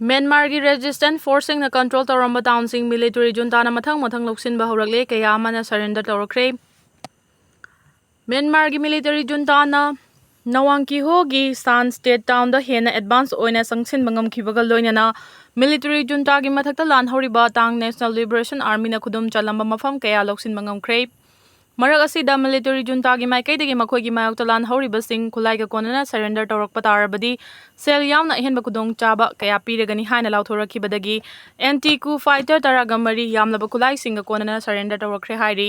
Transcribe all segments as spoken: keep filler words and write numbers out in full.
ꯃ꯭ꯌꯥꯟꯃꯥꯔꯒꯤ resistance forceꯁꯤꯡꯅ control ꯇꯧꯔꯝꯕ townꯁꯤꯡ military juntaꯅ ꯃꯊꯪ ꯃꯊꯪ ꯂꯧꯁꯤꯟꯕ ꯍꯧꯔꯛꯂꯦ, ꯀꯌꯥ ꯑꯃꯅ surrender ꯇꯧꯔꯛꯈ꯭ꯔꯦ꯫ ꯃ꯭ꯌꯥꯟꯃꯥꯔꯒꯤ military juntaꯅ ꯅꯋꯥꯡ ꯀꯤꯍꯣꯒꯤ Shan State townꯗ ꯍꯦꯟꯅ advance ꯑꯣꯏꯅ ꯆꯪꯁꯤꯟꯕ ꯉꯝꯈꯤꯕꯒ ꯂꯣꯏꯅꯅ military juntaꯒꯤ ꯃꯊꯛꯇ ꯂꯥꯟ ꯍꯧꯔꯤꯕ Ta'ang National Liberation Armyꯅ ꯈꯨꯗꯨꯝ ꯆꯜꯂꯝꯕ ꯃꯐꯝ ꯀꯌꯥ ꯂꯧꯁꯤꯟꯕ ꯉꯝꯈ꯭ꯔꯦ꯫ ꯃꯔꯛ ꯑꯁꯤꯗ military juntaꯒꯤ ꯃꯥꯏꯀꯩꯗꯒꯤ ꯃꯈꯣꯏꯒꯤ ꯃꯥꯌꯣꯛꯇ ꯂꯥꯟ ꯍꯧꯔꯤꯕꯁꯤꯡ ꯈꯨꯠꯂꯥꯏꯒ ꯀꯣꯟꯅꯅ surrender ꯇꯧꯔꯛꯄ ꯇꯥꯔꯕꯗꯤ ꯁꯦꯜ ꯌꯥꯎꯅ ꯑꯍꯦꯟꯕ ꯈꯨꯗꯣꯡꯆꯥꯕ ꯀꯌꯥ ꯄꯤꯔꯒꯅꯤ ꯍꯥꯏꯅ ꯂꯥꯎꯊꯣꯔꯛꯈꯤꯕꯗꯒꯤ anti coup fighter ꯇꯔꯥꯒ ꯃꯔꯤ ꯌꯥꯝꯂꯕ ꯈꯨꯠꯂꯥꯏꯁꯤꯡꯒ ꯀꯣꯟꯅꯅ surrender ꯇꯧꯔꯛꯈ꯭ꯔꯦ ꯍꯥꯏꯔꯤ꯫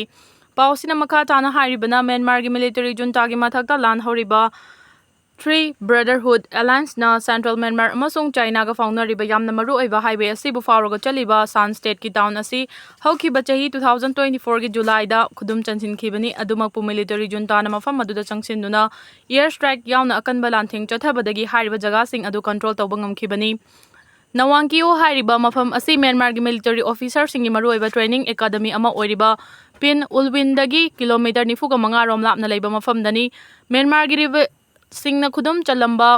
ꯄꯥꯎ ꯑꯁꯤꯅ ꯃꯈꯥ ꯇꯥꯅ ꯍꯥꯏꯔꯤꯕꯅ ꯃ꯭ꯌꯥꯟꯃꯥꯔꯒꯤ military juntaꯒꯤ ꯃꯊꯛꯇ ꯂꯥꯟ ꯍꯧꯔꯤꯕ Three Brotherhood Allianceꯅ Central Myanmar ꯑꯃꯁꯨꯡ Chinaꯒ ꯐꯥꯎꯅꯔꯤꯕ ꯌꯥꯝꯅ ꯃꯔꯨꯑꯣꯏꯕ highway ꯑꯁꯤꯕꯨ ꯐꯥꯎꯔꯒ ꯆꯠꯂꯤꯕ Shan Stateꯀꯤ town ꯑꯁꯤ ꯍꯧꯈꯤꯕ ꯆꯍꯤ two thousand twenty fourꯒꯤ Julyꯗ ꯈꯨꯗꯨꯝ ꯆꯟꯁꯤꯟꯈꯤꯕꯅꯤ꯫ ꯑꯗꯨꯃꯛꯄꯨ military juntaꯅ ꯃꯐꯝ ꯑꯗꯨꯗ ꯆꯪꯁꯤꯟꯗꯨꯅ air strike ꯌꯥꯎꯅ ꯑꯀꯟꯕ ꯂꯥꯟꯊꯦꯡ ꯆꯠꯊꯕꯗꯒꯤ ꯍꯥꯏꯔꯤꯕ ꯖꯒꯥꯁꯤꯡ ꯑꯗꯨ control ꯇꯧꯕ ꯉꯝꯈꯤꯕꯅꯤ꯫ ꯅꯋꯥꯡ ꯀꯤꯌꯣ ꯍꯥꯏꯔꯤꯕ ꯃꯐꯝ ꯑꯁꯤ ꯃ꯭ꯌꯥꯟꯃꯥꯔꯒꯤ military officerꯁꯤꯡꯒꯤ ꯃꯔꯨꯑꯣꯏꯕ training academy ꯑꯃ ꯑꯣꯏꯔꯤꯕ ꯄꯤꯟ ꯎꯜꯋꯤꯟꯗꯒꯤ kilometre ꯅꯤꯐꯨꯒ ꯃꯉꯥ ꯔꯣꯝ ꯂꯥꯞꯅ ꯂꯩꯕ ꯃꯐꯝꯗꯅꯤ꯫ ꯃ꯭ꯌꯥꯟꯃꯥꯔꯒꯤ rebelꯁꯤꯡꯅ ꯈꯨꯗꯨꯝ ꯆꯜꯂꯝꯕ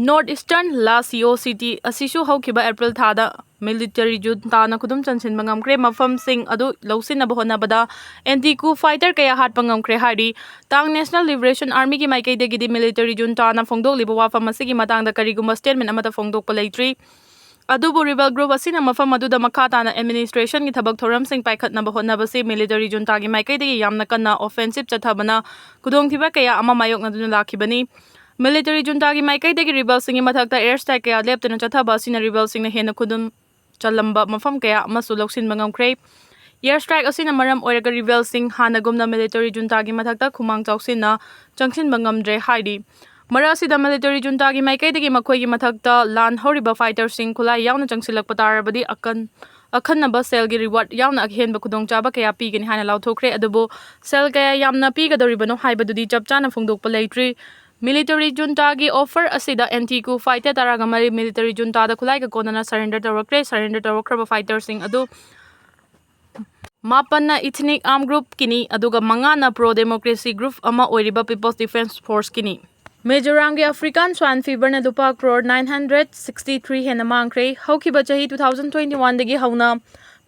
North Eastern La Sio City ꯑꯁꯤꯁꯨ ꯍꯧꯈꯤꯕ April ꯊꯥꯗ military juntaꯅ ꯈꯨꯗꯨꯝ ꯆꯟꯁꯤꯟꯕ ꯉꯝꯈ꯭ꯔꯦ꯫ ꯃꯐꯝꯁꯤꯡ ꯑꯗꯨ ꯂꯧꯁꯤꯟꯅꯕ ꯍꯣꯠꯅꯕꯗ anti coup fighter ꯀꯌꯥ ꯍꯥꯠꯄ ꯉꯝꯈ꯭ꯔꯦ ꯍꯥꯏꯔꯤ꯫ Ta'ang National Liberation Armyꯒꯤ ꯃꯥꯏꯀꯩꯗꯒꯤꯗꯤ military juntaꯅ ꯐꯣꯡꯗꯣꯛꯂꯤꯕ ꯋꯥꯐꯝ ꯑꯁꯤꯒꯤ ꯃꯇꯥꯡꯗ ꯀꯔꯤꯒꯨꯝꯕ statement ꯑꯃꯠꯇ ꯐꯣꯡꯗꯣꯛꯄ ꯂꯩꯇ꯭ꯔꯤ꯫ ꯑꯗꯨꯕꯨ rebel group ꯑꯁꯤꯅ ꯃꯐꯝ ꯑꯗꯨꯗ ꯃꯈꯥ ꯇꯥꯅ administrationꯒꯤ ꯊꯕꯛ ꯊꯧꯔꯝꯁꯤꯡ ꯄꯥꯏꯈꯠꯅꯕ ꯍꯣꯠꯅꯕꯁꯤ military juntaꯒꯤ ꯃꯥꯏꯀꯩꯗꯒꯤ ꯌꯥꯝꯅ ꯀꯟꯅ offensive ꯆꯠꯊꯕꯅ ꯈꯨꯗꯣꯡꯊꯤꯕ ꯀꯌꯥ ꯑꯃ ꯃꯥꯌꯣꯛꯅꯗꯨꯅ ꯂꯥꯛꯈꯤꯕꯅꯤ꯫ Military juntaꯒꯤ ꯃꯥꯏꯀꯩꯗꯒꯤ rebelꯁꯤꯡꯒꯤ ꯃꯊꯛꯇ air strike ꯀꯌꯥ ꯂꯦꯞꯇꯅ ꯆꯠꯊꯕ ꯑꯁꯤꯅ rebelꯁꯤꯡꯅ ꯍꯦꯟꯅ ꯈꯨꯗꯨꯝ ꯆꯜꯂꯝꯕ ꯃꯐꯝ ꯀꯌꯥ ꯑꯃꯁꯨ ꯂꯧꯁꯤꯟꯕ ꯉꯝꯈ꯭ꯔꯦ꯫ Air strike ꯑꯁꯤꯅ ꯃꯔꯝ ꯑꯣꯏꯔꯒ rebelꯁꯤꯡ ꯍꯥꯟꯅꯒꯨꯝꯅ military juntaꯒꯤ ꯃꯊꯛꯇ ꯈꯨꯃꯥꯡ ꯆꯥꯎꯁꯤꯟꯅ ꯆꯪꯁꯤꯟꯕ ꯉꯝꯗ꯭ꯔꯦ ꯍꯥꯏꯔꯤ꯫ ꯃꯔꯛ ꯑꯁꯤꯗ military juntaꯒꯤ ꯃꯥꯏꯀꯩꯗꯒꯤ ꯃꯈꯣꯏꯒꯤ ꯃꯊꯛꯇ ꯂꯥꯟ ꯍꯧꯔꯤꯕ fighterꯁꯤꯡ ꯈꯨꯠꯂꯥꯏ ꯌꯥꯎꯅ ꯆꯪꯁꯤꯜꯂꯛꯄ ꯇꯥꯔꯕꯗꯤ ꯑꯀꯟ-, ꯑꯈꯟꯅꯕ ꯁꯦꯜꯒꯤ reward ꯌꯥꯎꯅ ꯑꯍꯦꯟꯕ ꯈꯨꯗꯣꯡꯆꯥꯕ ꯀꯌꯥ ꯄꯤꯒꯅꯤ ꯍꯥꯏꯅ ꯂꯥꯎꯊꯣꯛꯈ꯭ꯔꯦ꯫ ꯑꯗꯨꯕꯨ ꯁꯦꯜ ꯀꯌꯥ ꯌꯥꯝꯅ ꯄꯤꯒꯗꯧꯔꯤꯕꯅꯣ ꯍꯥꯏꯕꯗꯨꯗꯤ ꯆꯞ ꯆꯥꯅ ꯐꯣꯡꯗꯣꯛꯄ ꯂꯩꯇ꯭ꯔꯤ꯫ Military juntaꯒꯤ offer ꯑꯁꯤꯗ anti coup fighter ꯇꯔꯥꯒ ꯃꯔꯤ military juntaꯗ ꯈꯨꯠꯂꯥꯏꯒ ꯀꯣꯟꯅꯅ surrender ꯇꯧꯔꯛꯈ꯭ꯔꯦ꯫ Surrender ꯇꯧꯔꯛꯈ꯭ꯔꯕ fighterꯁꯤꯡ ꯑꯗꯨ ꯃꯥꯄꯟꯅ ethnic armed groupꯀꯤꯅꯤ, ꯑꯗꯨꯒ ꯃꯉꯥꯅ pro democracy group ꯑꯃ ꯑꯣꯏꯔꯤꯕ People's Defence Forceꯀꯤꯅꯤ꯫ ꯃꯤꯖꯣꯔꯥꯝꯒꯤ African Swine Feverꯅ ꯂꯨꯄꯥ crore nine hundred sixty three ꯍꯦꯟꯅ ꯃꯥꯡꯈ꯭ꯔꯦ꯫ ꯍꯧꯈꯤꯕ ꯆꯍꯤ two thousand twenty oneꯗꯒꯤ ꯍꯧꯅ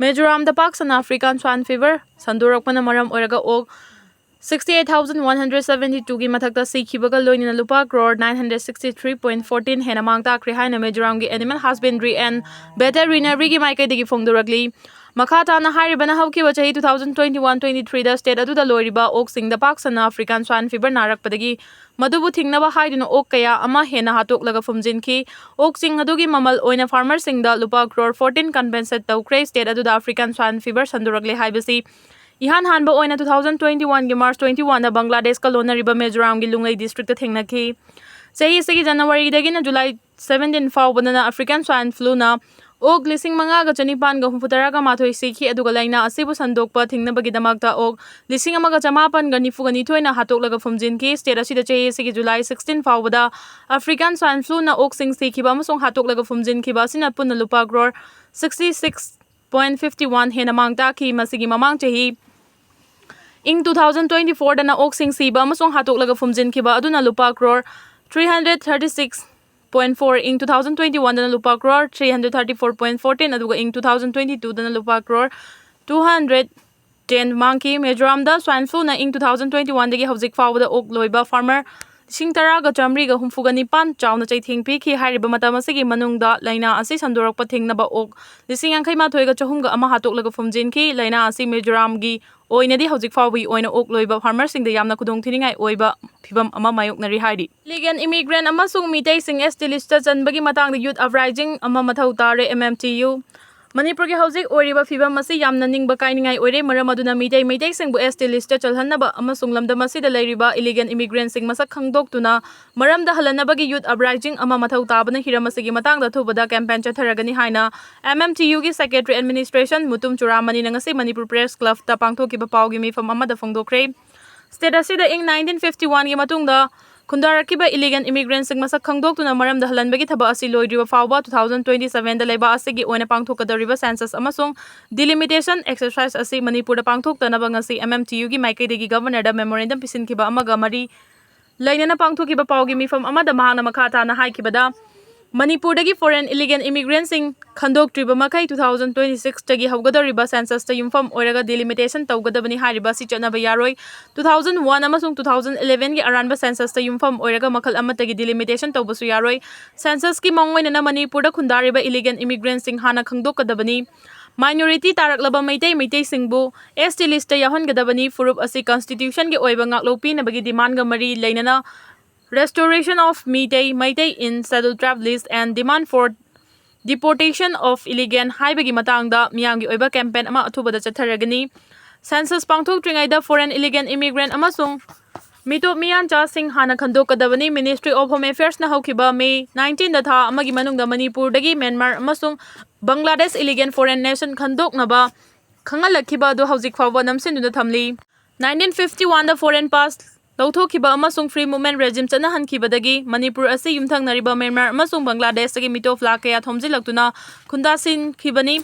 ꯃꯤꯖꯣꯔꯥꯝꯗ ꯄꯥꯛ ꯁꯟꯅ African Swine Fever ꯁꯟꯗꯣꯔꯛꯄꯅ ꯃꯔꯝ ꯑꯣꯏꯔꯒ ꯑꯣꯛ sixty eight thousand one hundred seventy twoꯒꯤ ꯃꯊꯛꯇ ꯁꯤꯈꯤꯕꯒ ꯂꯣꯏꯅꯅ ꯂꯨꯄꯥ crore nine hundred sixty three point fourteen ꯍꯦꯟꯅ ꯃꯥꯡ ꯇꯥꯛꯈ꯭ꯔꯦ ꯍꯥꯏꯅ ꯃꯤꯖꯣꯔꯥꯝꯒꯤ Animal Husbandry and Veterinaryꯒꯤ ꯃꯥꯏꯀꯩꯗꯒꯤ ꯐꯣꯡꯗꯣꯔꯛꯂꯤ꯫ ꯃꯈꯥ ꯇꯥꯅ ꯍꯥꯏꯔꯤꯕꯅ ꯍꯧꯈꯤꯕ ꯆꯍꯤ two thousand twenty one twenty threeꯗ state ꯑꯗꯨꯗ ꯂꯣꯏꯔꯤꯕ ꯑꯣꯛꯁꯤꯡꯗ ꯄꯥꯛ ꯁꯟꯅ African Swine Fever ꯅꯥꯔꯛꯄꯗꯒꯤ ꯃꯗꯨꯕꯨ ꯊꯤꯡꯅꯕ ꯍꯥꯏꯗꯨꯅ ꯑꯣꯛ ꯀꯌꯥ ꯑꯃ ꯍꯦꯟꯅ ꯍꯥꯠꯇꯣꯛꯂꯒ ꯐꯨꯝꯖꯤꯟꯈꯤ꯫ ꯑꯣꯛꯁꯤꯡ ꯑꯗꯨꯒꯤ ꯃꯃꯜ ꯑꯣꯏꯅ farmerꯁꯤꯡꯗ ꯂꯨꯄꯥ ꯀ꯭ꯔꯣꯔ fourteen compensate ꯇꯧꯈ꯭ꯔꯦ꯫ State ꯑꯗꯨꯗ African Swine Fever ꯁꯟꯗꯣꯔꯛꯂꯦ ꯍꯥꯏꯕꯁꯤ ꯏꯍꯥꯟ ꯍꯥꯟꯕ ꯑꯣꯏꯅ two thousand twenty oneꯒꯤ March twenty oneꯗ ꯕꯪꯒ꯭ꯂꯥꯗꯦꯁꯀ ꯂꯣꯟꯅꯔꯤꯕ ꯃꯤꯖꯣꯔꯥꯝꯒꯤ ꯂꯨꯡꯂꯩ districtꯗ ꯊꯦꯡꯅꯈꯤ꯫ ꯆꯍꯤ ꯑꯁꯤꯒꯤ Januaryꯗꯒꯤꯅ July seventeen ꯐꯥꯎꯕꯗꯅ African Swine Fluꯅ ꯑꯣꯛ ꯂꯤꯁꯤꯡ ꯃꯉꯥꯒ ꯆꯅꯤꯄꯥꯟꯒ ꯍꯨꯝꯐꯨ ꯇꯔꯥꯒ ꯃꯥꯊꯣꯏ ꯁꯤꯈꯤ, ꯑꯗꯨꯒ ꯂꯥꯏꯅꯥ ꯑꯁꯤꯕꯨ ꯁꯟꯗꯣꯛꯄ ꯊꯤꯡꯅꯕꯒꯤꯗꯃꯛꯇ ꯑꯣꯛ ꯂꯤꯁꯤꯡ ꯑꯃꯒ ꯆꯃꯥꯄꯟꯒ ꯅꯤꯐꯨꯒ ꯅꯤꯊꯣꯏꯅ ꯍꯥꯠꯇꯣꯛꯂꯒ ꯐꯨꯝꯖꯤꯟꯈꯤ꯫ State ꯑꯁꯤꯗ ꯆꯍꯤ ꯑꯁꯤꯒꯤ July sixteen ꯐꯥꯎꯕꯗ African Swine Fluꯅ ꯑꯣꯛꯁꯤꯡ ꯁꯤꯈꯤꯕ ꯑꯃꯁꯨꯡ ꯍꯥꯠꯇꯣꯛꯂꯒ ꯐꯨꯝꯖꯤꯟꯈꯤꯕ ꯑꯁꯤꯅ ꯄꯨꯟꯅ ꯂꯨꯄꯥ crore sixty six point fifty one ꯍꯦꯟꯅ ꯃꯥꯡ ꯇꯥꯛꯈꯤ꯫ ꯃꯁꯤꯒꯤ ꯃꯃꯥꯡ ꯆꯍꯤ ꯏꯪ two thousand twenty fourꯗꯅ ꯑꯣꯛꯁꯤꯡ ꯁꯤꯕ ꯑꯃꯁꯨꯡ ꯍꯥꯠꯇꯣꯛꯂꯒ ꯐꯨꯝꯖꯤꯟꯈꯤꯕ ꯑꯗꯨꯅ ꯂꯨꯄꯥ crore three hundred thirty six point four, ꯏꯪ two thousand twenty oneꯗꯅ ꯂꯨꯄꯥ crore three hundred thirty four point fourteen, ꯑꯗꯨꯒ ꯏꯪ two thousand twenty twoꯗꯅ ꯂꯨꯄꯥ ꯀ꯭ꯔꯣꯔ two hundred ten ꯃꯥꯡꯈꯤ꯫ ꯃꯤꯖꯣꯔꯥꯝꯗ Swine Fluꯅ ꯏꯪ two thousand twenty oneꯗꯒꯤ ꯍꯧꯖꯤꯛ ꯐꯥꯎꯕꯗ ꯑꯣꯛ ꯂꯣꯏꯕ farmer ꯂꯤꯁꯤꯡ ꯇꯔꯥꯒ ꯆꯥꯃꯔꯤꯒ ꯍꯨꯝꯐꯨꯒ ꯅꯤꯄꯥꯟ ꯆꯥꯎꯅ ꯆꯩꯊꯦꯡ ꯄꯤꯈꯤ꯫ ꯍꯥꯏꯔꯤꯕ ꯃꯇꯝ ꯑꯁꯤꯒꯤ ꯃꯅꯨꯡꯗ ꯂꯥꯏꯅꯥ ꯑꯁꯤ ꯁꯟꯗꯣꯔꯛꯄ ꯊꯤꯡꯅꯕ ꯑꯣꯛ ꯂꯤꯁꯤꯡ ꯌꯥꯡꯈꯩ ꯃꯥꯊꯣꯏꯒ ꯆꯍꯨꯝꯒ ꯑꯃ ꯍꯥꯠꯇꯣꯛꯂꯒ ꯐꯨꯝꯖꯤꯟꯈꯤ꯫ ꯂꯥꯏꯅꯥ ꯑꯁꯤ ꯃꯤꯖꯣꯔꯥꯝꯒꯤ ꯑꯣꯏꯅꯗꯤ ꯍꯧꯖꯤꯛ ꯐꯥꯎꯕꯒꯤ ꯑꯣꯏꯅ ꯑꯣꯛ ꯂꯣꯏꯕ farmerꯁꯤꯡꯗ ꯌꯥꯝꯅ ꯈꯨꯗꯣꯡꯊꯤꯅꯤꯡꯉꯥꯏ ꯑꯣꯏꯕ ꯐꯤꯕꯝ ꯑꯃ ꯃꯥꯌꯣꯛꯅꯔꯤ ꯍꯥꯏꯔꯤ꯫ Illegal immigrant ꯑꯃꯁꯨꯡ ꯃꯤꯇꯩꯁꯤꯡ S T listꯇ ꯆꯟꯕꯒꯤ ꯃꯇꯥꯡꯗ youth uprising ꯑꯃ ꯃꯊꯧ ꯇꯥꯔꯦ, M M T U꯫ ꯃꯅꯤꯄꯨꯔꯒꯤ ꯍꯧꯖꯤꯛ ꯑꯣꯏꯔꯤꯕ ꯐꯤꯕꯝ ꯑꯁꯤ ꯌꯥꯝꯅ ꯅꯤꯡꯕ ꯀꯥꯏꯅꯤꯡꯉꯥꯏ ꯑꯣꯏꯔꯦ꯫ ꯃꯔꯝ ꯑꯗꯨꯅ ꯃꯤꯇꯩ ꯃꯩꯇꯩꯁꯤꯡꯕꯨ S T listꯇ ꯆꯜꯍꯟꯅꯕ ꯑꯃꯁꯨꯡ ꯂꯝꯗꯝ ꯑꯁꯤꯗ ꯂꯩꯔꯤꯕ illegal immigrantꯁꯤꯡ ꯃꯁꯛ ꯈꯪꯗꯣꯛꯇꯨꯅ ꯃꯔꯝꯗ ꯍꯜꯍꯟꯅꯕꯒꯤ youth uprising ꯑꯃ ꯃꯊꯧ ꯇꯥꯕꯅ ꯍꯤꯔꯝ ꯑꯁꯤꯒꯤ ꯃꯇꯥꯡꯗ ꯑꯊꯨꯕꯗ campaign ꯆꯠꯊꯔꯒꯅꯤ ꯍꯥꯏꯅ M M T Uꯒꯤ Secretary Administration Mutum ꯆꯨꯔꯥꯃꯅꯤꯅ ꯉꯁꯤ ꯃꯅꯤꯄꯨꯔ Press Clubꯇ ꯄꯥꯡꯊꯣꯛꯈꯤꯕ ꯄꯥꯎꯒꯤ ꯃꯤꯐꯝ ꯑꯃꯗ ꯐꯣꯡꯗꯣꯛꯈ꯭ꯔꯦ꯫ State ꯑꯁꯤꯗ ꯏꯪ nineteen fifty oneꯒꯤ ꯃꯇꯨꯡꯗ ꯈꯨꯟꯗꯥꯔꯛꯈꯤꯕ illegal immigrantꯁꯤꯡ ꯃꯁꯛ ꯈꯪꯗꯣꯛꯇꯨꯅ ꯃꯔꯝꯗ ꯍꯜꯍꯟꯕꯒꯤ ꯊꯕꯛ ꯑꯁꯤ ꯂꯣꯏꯗ꯭ꯔꯤꯕ ꯐꯥꯎꯕ two thousand twenty sevenꯗ ꯂꯩꯕꯥꯛ ꯑꯁꯤꯒꯤ ꯑꯣꯏꯅ ꯄꯥꯡꯊꯣꯛꯀꯗꯧꯔꯤꯕ census ꯑꯃꯁꯨꯡ delimitation exercise ꯑꯁꯤ ꯃꯅꯤꯄꯨꯔꯗ ꯄꯥꯡꯊꯣꯛꯇꯅꯕ ꯉꯁꯤ M M T Uꯒꯤ ꯃꯥꯏꯀꯩꯗꯒꯤ Governorꯗ memorandum ꯄꯤꯁꯤꯟꯈꯤꯕ ꯑꯃꯒ ꯃꯔꯤ ꯂꯩꯅꯅ ꯄꯥꯡꯊꯣꯛꯈꯤꯕ ꯄꯥꯎꯒꯤ ꯃꯤꯐꯝ ꯑꯃꯗ ꯃꯍꯥꯛꯅ ꯃꯈꯥ ꯇꯥꯅ ꯍꯥꯏꯈꯤꯕꯗ, ꯃꯅꯤꯄꯨꯔꯗꯒꯤ foreign illegal immigrantꯁꯤꯡ ꯈꯟꯗꯣꯛꯇ꯭ꯔꯤꯕ ꯃꯈꯩ two thousand twenty sixꯇꯒꯤ ꯍꯧꯒꯗꯧꯔꯤꯕ censusꯇ ꯌꯨꯝꯐꯝ ꯑꯣꯏꯔꯒ delimitation ꯇꯧꯒꯗꯕꯅꯤ ꯍꯥꯏꯔꯤꯕ ꯑꯁꯤ ꯆꯠꯅꯕ ꯌꯥꯔꯣꯏ꯫ Two thousand one ꯑꯃꯁꯨꯡ two thousand elevenꯒꯤ ꯑꯔꯥꯟꯕ censusꯇ ꯌꯨꯝꯐꯝ ꯑꯣꯏꯔꯒ ꯃꯈꯜ ꯑꯃꯠꯇꯒꯤ delimitation ꯇꯧꯕꯁꯨ ꯌꯥꯔꯣꯏ꯫ Censusꯀꯤ ꯃꯑꯣꯡ ꯑꯣꯏꯅꯅ ꯃꯅꯤꯄꯨꯔꯗ ꯈꯨꯟꯗꯥꯔꯤꯕ illegal immigrantꯁꯤꯡ ꯍꯥꯟꯅ ꯈꯪꯗꯣꯛꯀꯗꯕꯅꯤ꯫ Minority ꯇꯥꯔꯛꯂꯕ Meitei, ꯃꯩꯇꯩꯁꯤꯡꯕꯨ ST listꯇ ꯌꯥꯎꯍꯟꯒꯗꯕꯅꯤ꯫ ꯐꯨꯔꯨꯞ ꯑꯁꯤ constitutionꯒꯤ ꯑꯣꯏꯕ ꯉꯥꯛꯂꯧ ꯄꯤꯅꯕꯒꯤ demandꯒ ꯃꯔꯤ ꯂꯩꯅꯅ Restoration of Meitei, Meitei in Scheduled Tribe list and demand for deportation of illegal ꯍꯥꯏꯕꯒꯤ ꯃꯇꯥꯡꯗ ꯃꯤꯌꯥꯝꯒꯤ ꯑꯣꯏꯕ campaign ꯑꯃ ꯑꯊꯨꯕꯗ ꯆꯠꯊꯔꯒꯅꯤ꯫ Census ꯄꯥꯡꯊꯣꯛꯇ꯭ꯔꯤꯉꯩꯗ foreign illegal immigrant ꯑꯃꯁꯨꯡ ꯃꯤꯇꯣꯞ ꯃꯤꯌꯥꯟꯆꯥꯁꯤꯡ ꯍꯥꯟꯅ ꯈꯟꯗꯣꯛꯀꯗꯕꯅꯤ꯫ Ministry of Home Affairsꯅ ꯍꯧꯈꯤꯕ May nineteenꯗ ꯊꯥ ꯑꯃꯒꯤ ꯃꯅꯨꯡꯗ ꯃꯅꯤꯄꯨꯔꯗꯒꯤ ꯃ꯭ꯌꯥꯟꯃꯥꯔ ꯑꯃꯁꯨꯡ ꯕꯪꯒ꯭ꯂꯥꯗꯦꯁ illegal foreign nation ꯈꯟꯗꯣꯛꯅꯕ ꯈꯪꯍꯜꯂꯛꯈꯤꯕ ꯑꯗꯨ ꯍꯧꯖꯤꯛ ꯐꯥꯎꯕ ꯅꯝꯁꯤꯟꯗꯨꯅ ꯊꯝꯂꯤ꯫ Nineteen fifty oneꯗ foreign pass ꯂꯧꯊꯣꯛꯈꯤꯕ ꯑꯃꯁꯨꯡ free movement regime ꯆꯠꯅꯍꯟꯈꯤꯕꯗꯒꯤ ꯃꯅꯤꯄꯨꯔ ꯑꯁꯤ ꯌꯨꯝꯊꯪꯅꯔꯤꯕ ꯃ꯭ꯌꯥꯟꯃꯥꯔ ꯑꯃꯁꯨꯡ ꯕꯪꯒ꯭ꯂꯥꯗꯦꯁꯇꯒꯤ ꯃꯤꯇꯣꯞ ꯂꯥꯈ ꯀꯌꯥ ꯊꯣꯝꯖꯤꯜꯂꯛꯇꯨꯅ ꯈꯨꯟꯗꯥꯁꯤꯟꯈꯤꯕꯅꯤ꯫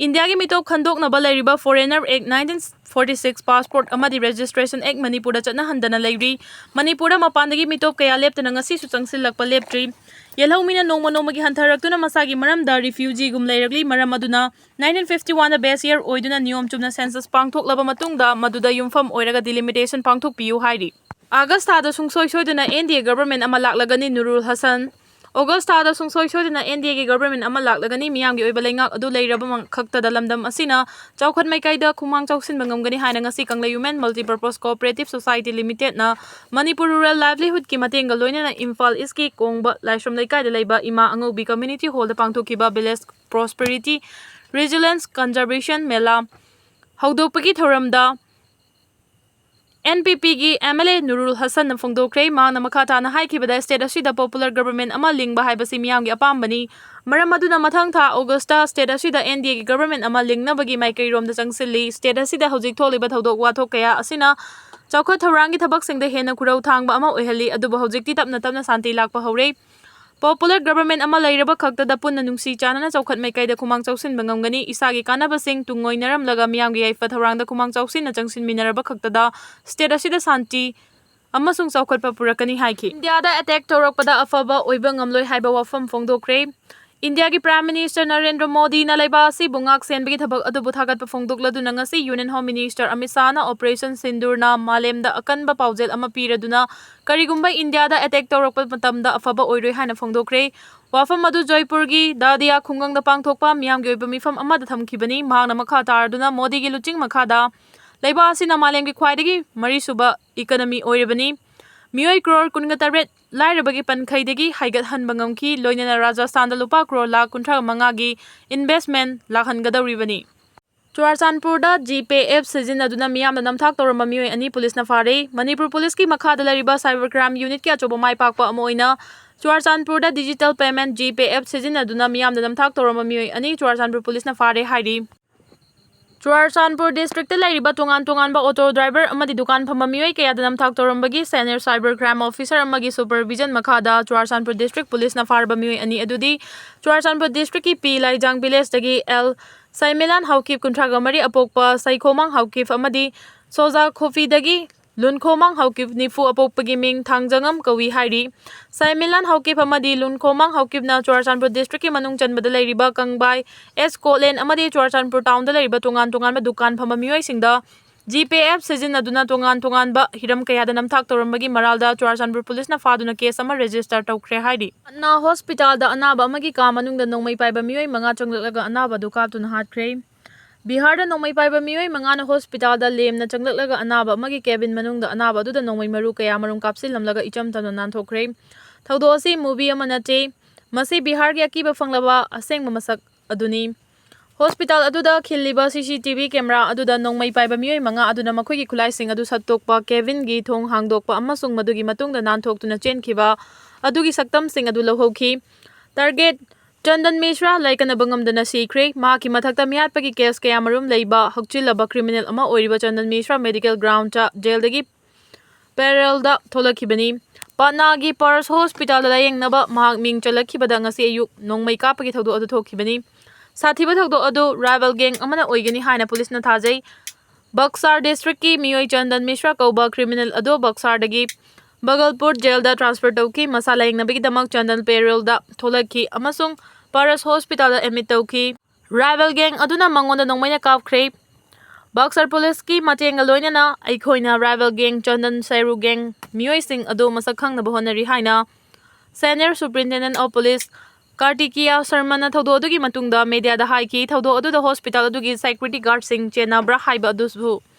ꯏꯟꯗꯤꯌꯥꯒꯤ ꯃꯤꯇꯣꯞ ꯈꯟꯗꯣꯛꯅꯕ ꯂꯩꯔꯤꯕ Foreigner Act nineteen forty six, Passport ꯑꯃꯗꯤ Registration Act ꯃꯅꯤꯄꯨꯔꯗ ꯆꯠꯅꯍꯟꯗꯅ ꯂꯩꯔꯤ꯫ ꯃꯅꯤꯄꯨꯔꯗ ꯃꯄꯥꯟꯗꯒꯤ ꯃꯤꯇꯣꯞ ꯀꯌꯥ ꯂꯦꯞꯇꯅ ꯉꯁꯤꯁꯨ ꯆꯪꯁꯤꯜꯂꯛꯄ ꯂꯦꯞꯇ꯭ꯔꯤ꯫ ꯌꯦꯜꯍꯧꯃꯤꯅ ꯅꯣꯡꯃ ꯅꯣꯡꯃꯒꯤ ꯍꯟꯊꯔꯛꯇꯨꯅ ꯃꯁꯥꯒꯤ ꯃꯔꯝꯗ refugeeꯒꯨꯝ ꯂꯩꯔꯛꯂꯤ꯫ ꯃꯔꯝ ꯑꯗꯨꯅ nineteen fifty oneꯗ base year ꯑꯣꯏꯗꯨꯅ ꯅꯤꯌꯣꯝ ꯆꯨꯝꯅ census ꯄꯥꯡꯊꯣꯛꯂꯕ ꯃꯇꯨꯡꯗ ꯃꯗꯨꯗ ꯌꯨꯝꯐꯝ ꯑꯣꯏꯔꯒ delimitation ꯄꯥꯡꯊꯣꯛꯄꯤꯌꯨ ꯍꯥꯏꯔꯤ꯫ August ꯊꯥꯗ ꯁꯨꯡꯁꯣꯏ ꯁꯣꯏꯗꯅ NDA government ꯑꯃ ꯂꯥꯛꯂꯒꯅꯤ, ꯅꯨꯔꯨꯜ ꯍꯁꯟ꯫ August ꯊꯥꯗ ꯁꯨꯡꯁꯣꯏ ꯁꯣꯏꯗꯅ NDAꯒꯤ government ꯑꯃ ꯂꯥꯛꯂꯒꯅꯤ꯫ ꯃꯤꯌꯥꯝꯒꯤ ꯑꯣꯏꯕ ꯂꯩꯉꯥꯛ ꯑꯗꯨ ꯂꯩꯔꯕ ꯃ-, ꯈꯛꯇꯗ ꯂꯝꯗꯝ ꯑꯁꯤꯅ ꯆꯥꯎꯈꯠ ꯃꯥꯏꯀꯩꯗ ꯈꯣꯡꯃꯥꯡ ꯆꯥꯎꯁꯤꯟꯕ ꯉꯝꯒꯅꯤ ꯍꯥꯏꯅ ꯉꯁꯤ Kangleiwomens Multipurpose Cooperative Society Limitedꯅ Manipur Rural Livelihoodꯀꯤ ꯃꯇꯦꯡꯒ ꯂꯣꯏꯅꯅ ꯏꯝꯐꯥꯜ Eastꯀꯤ ꯀꯣꯡꯕ ꯂꯥꯏꯁ꯭ꯔꯝ ꯂꯩꯀꯥꯏꯗ ꯂꯩꯕ ꯏꯃꯥ ꯑꯉꯧꯕꯤ Community Hallꯗ ꯄꯥꯡꯊꯣꯛꯈꯤꯕ Village Prosperity Resilience Conservation Mela ꯍꯧꯗꯣꯛꯄꯒꯤ ꯊꯧꯔꯝꯗ NPPꯒꯤ MLA ꯅꯨꯔꯨꯜ ꯍꯁꯟꯅ ꯐꯣꯡꯗꯣꯛꯈ꯭ꯔꯦ꯫ ꯃꯍꯥꯛꯅ ꯃꯈꯥ ꯇꯥꯅ ꯍꯥꯏꯈꯤꯕꯗ, state ꯑꯁꯤꯗ popular government ꯑꯃ ꯂꯤꯡꯕ ꯍꯥꯏꯕꯁꯤ ꯃꯤꯌꯥꯝꯒꯤ ꯑꯄꯥꯝꯕꯅꯤ꯫ ꯃꯔꯝ ꯑꯗꯨꯅ ꯃꯊꯪ ꯊꯥ Augustꯇ state ꯑꯁꯤꯗ NDAꯒꯤ government ꯑꯃ ꯂꯤꯡꯅꯕꯒꯤ ꯃꯥꯏꯀꯩꯔꯣꯝꯗ ꯆꯪꯁꯤꯜꯂꯤ꯫ State ꯑꯁꯤꯗ ꯍꯧꯖꯤꯛ ꯊꯣꯛꯂꯤꯕ ꯊꯧꯗꯣꯛ ꯋꯥꯊꯣꯛ ꯀꯌꯥ ꯑꯁꯤꯅ ꯆꯥꯎꯈꯠ ꯊꯧꯔꯥꯡꯒꯤ ꯊꯕꯛꯁꯤꯡꯗ ꯍꯦꯟꯅ ꯈꯨꯔꯧ ꯊꯥꯡꯕ ꯑꯃ ꯑꯣꯏꯍꯜꯂꯤ, ꯑꯗꯨꯕꯨ ꯍꯧꯖꯤꯛꯇꯤ ꯇꯞꯅ ꯇꯞꯅ ꯁꯥꯟꯇꯤ ꯂꯥꯛꯄ ꯍꯧꯔꯦ꯫ Popular government ꯑꯃ ꯂꯩꯔꯕ ꯈꯛꯇꯗ ꯄꯨꯟꯅ ꯅꯨꯡꯁꯤ ꯆꯥꯟꯅꯅ ꯆꯥꯎꯈꯠ ꯃꯥꯏꯀꯩꯗ ꯈꯨꯃꯥꯡ ꯆꯥꯎꯁꯤꯟꯕ ꯉꯝꯒꯅꯤ꯫ ꯏꯁꯥꯒꯤ ꯀꯥꯟꯅꯕꯁꯤꯡ ꯇꯨꯡꯑꯣꯏꯅꯔꯝꯂꯒ ꯃꯤꯌꯥꯝꯒꯤ ꯌꯥꯏꯐ ꯊꯧꯔꯥꯡꯗ ꯈꯨꯃꯥꯡ ꯆꯥꯎꯁꯤꯟꯅ ꯆꯪꯁꯤꯟꯃꯤꯟꯅꯔꯕ ꯈꯛꯇꯗ state ꯑꯁꯤꯗ ꯁꯥꯟꯇꯤ ꯑꯃꯁꯨꯡ ꯆꯥꯎꯈꯠꯄ ꯄꯨꯔꯛꯀꯅꯤ ꯍꯥꯏꯈꯤ꯫ ꯏꯟꯗꯤꯌꯥꯗ attack ꯇꯧꯔꯛꯄꯗ ꯑꯐꯕ ꯑꯣꯏꯕ ꯉꯝꯂꯣꯏ ꯍꯥꯏꯕ ꯋꯥꯐꯝ ꯐꯣꯡꯗꯣꯛꯈ꯭ꯔꯦ꯫ ꯏꯟꯗꯤꯌꯥꯒꯤ Prime Minister ꯅꯔꯦꯟꯗ꯭ꯔ ꯃꯣꯗꯤꯅ ꯂꯩꯕꯥꯛ ꯑꯁꯤꯕꯨ ꯉꯥꯛ ꯁꯦꯟꯕꯒꯤ ꯊꯕꯛ ꯑꯗꯨꯕꯨ ꯊꯥꯒꯠꯄ ꯐꯣꯡꯗꯣꯛꯂꯗꯨꯅ ꯉꯁꯤ Union Home Minister Amit ꯁꯥꯍꯅ Operation ꯁꯤꯟꯗꯨꯔꯅ ꯃꯥꯂꯦꯝꯗ ꯑꯀꯟꯕ ꯄꯥꯎꯖꯦꯜ ꯑꯃ ꯄꯤꯔꯗꯨꯅ ꯀꯔꯤꯒꯨꯝꯕ ꯏꯟꯗꯤꯌꯥꯗ attack ꯇꯧꯔꯛꯄ ꯃꯇꯝꯗ ꯑꯐꯕ ꯑꯣꯏꯔꯣꯏ ꯍꯥꯏꯅ ꯐꯣꯡꯗꯣꯛꯈ꯭ꯔꯦ꯫ ꯋꯥꯐꯝ ꯑꯗꯨ ꯖꯣꯏꯄꯨꯔꯒꯤ ꯗꯥꯗꯤꯌꯥ ꯈꯨꯡꯒꯪꯗ ꯄꯥꯡꯊꯣꯛꯄ ꯃꯤꯌꯥꯝꯒꯤ ꯑꯣꯏꯕ ꯃꯤꯐꯝ ꯑꯃꯗ ꯊꯝꯈꯤꯕꯅꯤ꯫ ꯃꯍꯥꯛꯅ ꯃꯈꯥ ꯇꯥꯔꯗꯨꯅ ꯃꯣꯗꯤꯒꯤ ꯂꯨꯆꯤꯡ ꯃꯈꯥꯗ ꯂꯩꯕꯥꯛ ꯑꯁꯤꯅ ꯃꯥꯂꯦꯝꯒꯤ ꯈ꯭ꯋꯥꯏꯗꯒꯤ ꯃꯔꯤꯁꯨꯕ economy ꯑꯣꯏꯔꯤꯕꯅꯤ꯫ ꯃꯤꯑꯣꯏ ꯀ꯭ꯔꯣꯔ ꯀꯨꯟꯒ ꯇꯔꯦꯠ ꯂꯥꯏꯔꯕꯒꯤ ꯄꯟꯈꯩꯗꯒꯤ ꯍꯥꯏꯒꯠꯍꯟꯕ ꯉꯝꯈꯤ꯫ ꯂꯣꯏꯅꯅ ꯔꯥꯖꯁꯊꯥꯟꯗ ꯂꯨꯄꯥ ꯀ꯭ꯔꯣꯔ ꯂꯥꯈ ꯀꯨꯟꯊ꯭ꯔꯥ ꯃꯉꯥꯒꯤ investment ꯂꯥꯛꯍꯟꯒꯗꯧꯔꯤꯕꯅꯤ꯫ ꯆꯨꯔꯥꯆꯥꯟꯄꯨꯔꯗ GPay app ꯁꯤꯖꯤꯟꯅꯗꯨꯅ ꯃꯤꯌꯥꯝꯗ ꯅꯝꯊꯥꯛ ꯇꯧꯔꯝꯕ ꯃꯤꯑꯣꯏ ꯑꯅꯤ ꯄꯨꯂꯤꯁꯅ ꯐꯥꯔꯦ꯫ ꯃꯅꯤꯄꯨꯔ ꯄꯨꯂꯤꯁꯀꯤ ꯃꯈꯥꯗ ꯂꯩꯔꯤꯕ cyber crime unitꯀꯤ ꯑꯆꯧꯕ ꯃꯥꯏ ꯄꯥꯛꯄ ꯑꯃ ꯑꯣꯏꯅ ꯆꯨꯔꯥꯆꯥꯟꯄꯨꯔꯗ digital payment GPay app ꯁꯤꯖꯤꯟꯅꯗꯨꯅ ꯃꯤꯌꯥꯝꯗ ꯅꯝꯊꯥꯛ ꯇꯧꯔꯝꯕ ꯃꯤꯑꯣꯏ ꯑꯅꯤ ꯆꯨꯔꯥꯆꯥꯟꯄꯨꯔ ꯄꯨꯂꯤꯁꯅ ꯐꯥꯔꯦ ꯍꯥꯏꯔꯤ꯫ ꯆꯨꯔꯥꯆꯥꯟꯄꯨꯔ districtꯇ ꯂꯩꯔꯤꯕ ꯇꯣꯉꯥꯟ ꯇꯣꯉꯥꯟꯕ auto driver ꯑꯃꯗꯤ ꯗꯨꯀꯥꯟ ꯐꯝꯕ ꯃꯤꯑꯣꯏ ꯀꯌꯥꯗ ꯅꯝꯊꯥꯛ ꯇꯧꯔꯝꯕꯒꯤ senior cyber crime officer ꯑꯃꯒꯤ supervision ꯃꯈꯥꯗ ꯆꯨꯔꯥꯆꯥꯟꯄꯨꯔ district ꯄꯨꯂꯤꯁꯅ ꯐꯥꯔꯕ ꯃꯤꯑꯣꯏ ꯑꯅꯤ ꯑꯗꯨꯗꯤ ꯆꯨꯔꯥꯆꯥꯟꯄꯨꯔ districtꯀꯤ ꯄꯤ ꯂꯥꯏꯖꯥꯡ villageꯇꯒꯤ ꯑꯦꯜ ꯁꯥꯏꯃꯤꯂꯥꯟ ꯍꯥꯎꯀꯤꯞ ꯀꯨꯟꯊ꯭ꯔꯥꯒ ꯃꯔꯤ ꯑꯄꯣꯛꯄ ꯁꯩꯈꯣꯃꯥꯡ ꯍꯥꯎꯀꯤꯞ ꯑꯃꯗꯤ ꯁꯣꯖꯥ ꯈꯣꯐꯤꯗꯒꯤ ꯂꯨꯟꯈꯣꯃꯥꯡ ꯍꯥꯎꯀꯤꯞ ꯅꯤꯐꯨ ꯑꯄꯣꯛꯄꯒꯤ ꯃꯤꯡ ꯊꯥꯡꯖꯉꯝ ꯀꯧꯏ ꯍꯥꯏꯔꯤ꯫ ꯁꯥꯏꯃꯤꯂꯥꯟ ꯍꯥꯎꯀꯤꯞ ꯑꯃꯗꯤ ꯂꯨꯟꯈꯣꯃꯥꯡ ꯍꯥꯎꯀꯤꯞꯅ ꯆꯨꯔꯥꯆꯥꯟꯄꯨꯔ districtꯀꯤ ꯃꯅꯨꯡ ꯆꯟꯕꯗ ꯂꯩꯔꯤꯕ ꯀꯪꯕꯥꯏ, ꯑꯦꯁ ꯀꯣꯠꯂꯦꯟ ꯑꯃꯗꯤ ꯆꯨꯔꯥꯆꯥꯟꯄꯨꯔ townꯗ ꯂꯩꯔꯤꯕ ꯇꯣꯉꯥꯟ ꯇꯣꯉꯥꯟꯕ ꯗꯨꯀꯥꯟ ꯐꯝꯕ ꯃꯤꯑꯣꯏꯁꯤꯡꯗ GPay app ꯁꯤꯖꯤꯟꯅꯗꯨꯅ ꯇꯣꯉꯥꯟ ꯇꯣꯉꯥꯟꯕ ꯍꯤꯔꯝ ꯀꯌꯥꯗ ꯅꯝꯊꯥꯛ ꯇꯧꯔꯝꯕꯒꯤ ꯃꯔꯥꯜꯗ ꯆꯨꯔꯥꯆꯥꯟꯄꯨꯔ ꯄꯨꯂꯤꯁꯅ ꯐꯥꯗꯨꯅ case ꯑꯃ register ꯇꯧꯈ꯭ꯔꯦ ꯍꯥꯏꯔꯤ꯫ ꯄꯠꯅꯥ hospitalꯗ ꯑꯅꯥꯕ ꯑꯃꯒꯤ ꯀꯥ ꯃꯅꯨꯡꯗ ꯅꯣꯡꯃꯩ ꯄꯥꯏꯕ ꯃꯤꯑꯣꯏ ꯃꯉꯥ ꯆꯪꯂꯛꯂꯒ ꯑꯅꯥꯕ ꯑꯗꯨ ꯀꯥꯞꯇꯨꯅ ꯍꯥꯠꯈ꯭ꯔꯦ꯫ ꯕꯤꯍꯥꯔꯗ ꯅꯣꯡꯃꯩ ꯄꯥꯏꯕ ꯃꯤꯑꯣꯏ ꯃꯉꯥꯅ hospitalꯗ ꯂꯦꯝꯅ ꯆꯪꯂꯛꯂꯒ ꯑꯅꯥꯕ ꯑꯃꯒꯤ cabin ꯃꯅꯨꯡꯗ ꯑꯅꯥꯕ ꯑꯗꯨꯗ ꯅꯣꯡꯃꯩ ꯃꯔꯨ ꯀꯌꯥ ꯃꯔꯨꯝ ꯀꯥꯞꯁꯤꯜꯂꯝꯂꯒ ꯏꯆꯝ ꯆꯝꯅ ꯅꯥꯟꯊꯣꯛꯈ꯭ꯔꯦ꯫ ꯊꯧꯗꯣꯛ ꯑꯁꯤ movie ꯑꯃ ꯅꯠꯇꯦ꯫ ꯃꯁꯤ ꯕꯤꯍꯥꯔꯒꯤ ꯑꯀꯤꯕ ꯐꯪꯂꯕ ꯑꯁꯦꯡꯕ ꯃꯁꯛ ꯑꯗꯨꯅꯤ꯫ Hospital ꯑꯗꯨꯗ ꯈꯤꯜꯂꯤꯕ CCTV camera ꯑꯗꯨꯗ ꯅꯣꯡꯃꯩ ꯄꯥꯏꯕ ꯃꯤꯑꯣꯏ ꯃꯉꯥ ꯑꯗꯨꯅ ꯃꯈꯣꯏꯒꯤ ꯈꯨꯠꯂꯥꯏꯁꯤꯡ ꯑꯗꯨ ꯁꯠꯇꯣꯛꯄ, cabinꯒꯤ ꯊꯣꯡ ꯍꯥꯡꯗꯣꯛꯄ ꯑꯃꯁꯨꯡ ꯃꯗꯨꯒꯤ ꯃꯇꯨꯡꯗ ꯅꯥꯟꯊꯣꯛꯇꯨꯅ ꯆꯦꯟꯈꯤꯕ ꯑꯗꯨꯒꯤ ꯁꯛꯇꯝꯁꯤꯡ ꯑꯗꯨ ꯂꯧꯍꯧꯈꯤ꯫ Target ꯆꯟꯗꯟ ꯃꯤꯁ꯭ꯔꯥ ꯂꯩꯀꯟꯅꯕ ꯉꯝꯗꯅ ꯁꯤꯈ꯭ꯔꯦ꯫ ꯃꯍꯥꯛꯀꯤ ꯃꯊꯛꯇ ꯃꯤꯍꯥꯠꯄꯒꯤ case ꯀꯌꯥ ꯃꯔꯨꯝ ꯂꯩꯕ ꯍꯛꯆꯤꯜꯂꯕ criminal ꯑꯃ ꯑꯣꯏꯔꯤꯕ ꯆꯟꯗꯟ ꯃꯤꯁ꯭ꯔꯥ medical groundꯇ jailꯗꯒꯤ parolꯗ ꯊꯣꯛꯂꯛꯈꯤꯕꯅꯤ꯫ ꯄꯠꯅꯥꯒꯤ Pars hospitalꯗ ꯂꯥꯌꯦꯡꯅꯕ ꯃꯍꯥꯛ ꯃꯤꯡ ꯆꯜꯂꯛꯈꯤꯕꯗ ꯉꯁꯤ ꯑꯌꯨꯛ ꯅꯣꯡꯃꯩ ꯀꯥꯞꯄꯒꯤ ꯊꯧꯗꯣꯛ ꯑꯗꯨ ꯊꯣꯛꯈꯤꯕꯅꯤ꯫ ꯁꯥꯊꯤꯕ ꯊꯧꯗꯣꯛ ꯑꯗꯨ rival gang ꯑꯃꯅ ꯑꯣꯏꯒꯅꯤ ꯍꯥꯏꯅ ꯄꯨꯂꯤꯁꯅ ꯊꯥꯖꯩ꯫ ꯕꯛꯁꯥꯔ ꯗꯤꯁꯇ꯭ꯔꯤꯛꯀꯤ ꯃꯤꯑꯣꯏ ꯆꯟꯗꯟ ꯃꯤꯁ꯭ꯔꯥ ꯀꯧꯕ ꯀ꯭ꯔꯤꯃꯤꯅꯦꯜ ꯑꯗꯨ ꯕꯛꯁꯥꯔꯗꯒꯤ ꯕꯒꯜꯄꯨꯔ ꯖꯦꯜꯗ ꯇ꯭ꯔꯥꯟꯁꯐꯔ ꯇꯧꯈꯤ꯫ ꯃꯁꯥ ꯂꯥꯌꯦꯡꯅꯕꯒꯤꯗꯃꯛ ꯆꯟꯗꯟ ꯄꯦꯔꯣꯜꯗ ꯊꯣꯛꯂꯛꯈꯤ ꯑꯃꯁꯨꯡ ꯄꯥꯔꯁ ꯍꯣꯁꯄꯤꯇꯥꯜꯗ ꯑꯦꯗꯃꯤꯠ ꯇꯧꯈꯤ꯫ ꯔꯥꯏꯕꯦꯜ ꯒꯦꯡ ꯑꯗꯨꯅ ꯃꯉꯣꯟꯗ ꯅꯣꯡꯃꯩꯅ ꯀꯥꯞꯈ꯭ꯔꯦ꯫ ꯕꯛꯁꯔ ꯄꯨꯂꯤꯁꯀꯤ ꯃꯇꯦꯡꯒ ꯂꯣꯏꯅꯅ ꯑꯩꯈꯣꯏꯅ ꯔꯥꯏꯕꯦꯜ ꯒꯦꯡ ꯆꯟꯗꯟ ꯁꯦꯔꯨ ꯒꯦꯡ ꯃꯤꯑꯣꯏꯁꯤꯡ ꯑꯗꯨ ꯃꯁꯛ ꯈꯪꯅꯕ ꯍꯣꯠꯅꯔꯤ ꯍꯥꯏꯅ Senior Superintendent of Police ꯀꯥꯔꯇꯤꯀꯤꯌꯥ ꯁꯔꯃꯅ ꯊꯧꯗꯣꯛ ꯑꯗꯨꯒꯤ ꯃꯇꯨꯡꯗ ꯃꯦꯗꯤꯌꯥꯗ ꯍꯥꯏꯈꯤ꯫ ꯊꯧꯗꯣꯛ ꯑꯗꯨꯗ ꯍꯣꯁꯄꯤꯇꯥꯜ ꯑꯗꯨꯒꯤ ꯁꯦꯀ꯭ꯌꯨꯔꯤꯇꯤ ꯒꯥꯔꯗꯁꯤꯡ ꯆꯦꯟꯅꯕ꯭ꯔꯥ ꯍꯥꯏꯕ ꯑꯗꯨꯁꯨ